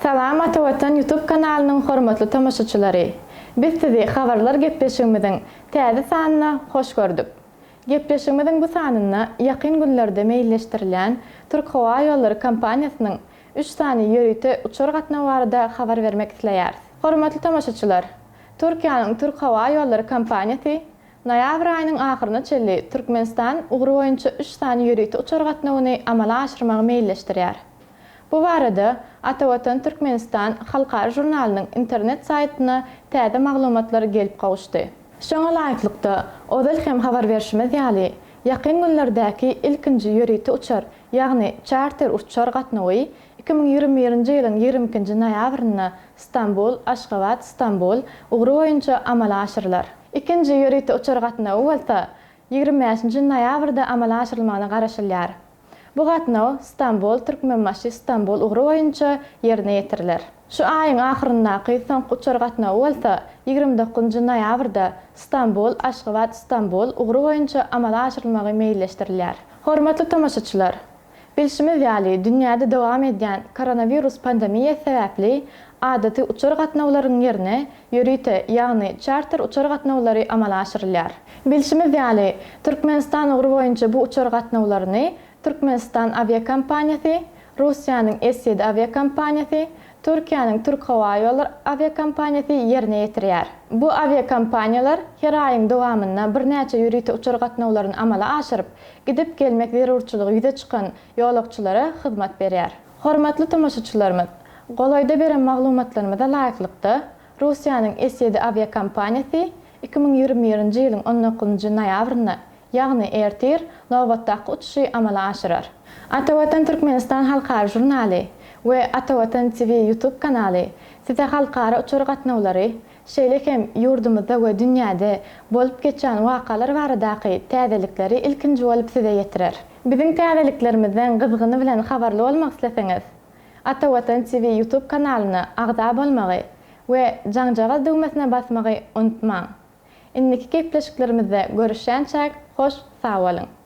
Salam Ata Watan YouTube kanalynyň hormatly tomaşaçylary! Biz sizi habarlar gepleşigimiziň täze sanyna hoş gördük. Gepleşigimiziň bu sanynda ýakyn günlerde meýilleşdirilýän Türkhowaýollary kompaniýasynyň üç sany ýörite uçar gatnawy barada habar bermek isleýäris. Hormatly tomaşaçylar! Türkiýäniň Türkhowaýollary kompaniýasy noýabr aýynyň ahyryna çenli Türkmenistan ugry boýunça üç sany ýörite uçar gatnawyny amala aşyrmagy meýilleşdirýär. Bu barada Atavatan Türkmenistan halkara žurnalynyň internet saýtyna täze maglumatlar gelip gowuşdy. Şoňa laýyklykda, ozal hem habar berşimiz ýaly, ýakyn günlerdäki ilkinji ýörite uçar, ýagny çarter uçar gatnawy 2021-nji ýylyň 22-nji noýabrynda Stambul, Aşgabat, Stambul ugry boýunça amala aşyrylar. Ikinji ýörite uçar gatnawy bolsa 25-nji noýabrda amala aşyrylmagyna garaşylýar. Bu gatnaw Stambul, Türkmenbaşy, Stambul ugry boýunça ýerine ýetiriler. Şu aýyň ahyryndaky soňky uçar gatnawy bolsa 29-njy noýabrda Stambul, Aşgabat, Stambul ugry boýunça amala aşyrylmagy meýilleşdirilýär. Hormatly tomaşaçylar! Bilşimiz ýaly, dünýäde dowam edýän koronawirus pandemiýasy sebäpli adaty uçar gatnawlaryň ýerine ýörite, ýagny çarter uçar gatnawlary amala aşyrylýar. Bilşimiz ýaly, Türkmenistan ugry boýunça bu uçar gatnawlaryny Türkmenistan awiakompaniýasy, Russiýanyň S-ýedi awiakompaniýasy, Türkiýäniň Türkhowaýollary awiakompaniýasy ýerine ýetirýär. Bu awiakompaniýalar her aýyň dowamynda birnäçe ýörite uçar gatnawlaryny amala aşyryp, gidip-gelmek zerurçylygy ýüze çykan ýolagçylara hyzmat berýär. Hormatly tomaşaçylarymyz, golaýda beren maglumatlarymyza laýyklykda, Russiýanyň S-ýedi awiakompaniýasy 2021-nji ýylyň on dokuzynjy noýabrynda ýagny ertir nobatdaky uçuşy amala aşyrar. Atavatan Türkmenistan halkara žurnaly we Atavatan TV YouTube kanaly size halkara uçar gatnawlary, şeýle hem ýurdumyzda we dünýäde bolup geçýän wakalar baradaky täzelikleri ilkinji bolup size ýetirer. Biziň täzeliklerimizden gyzgyny bilen habarly bolmak isleseňiz, Atavatan TV YouTube kanalyna agza bolmagy we jaňjagaz düwmesine basmagy unutmaň! Indiki gepleşiklerimizde görüşýänçäk hoş sag boluň!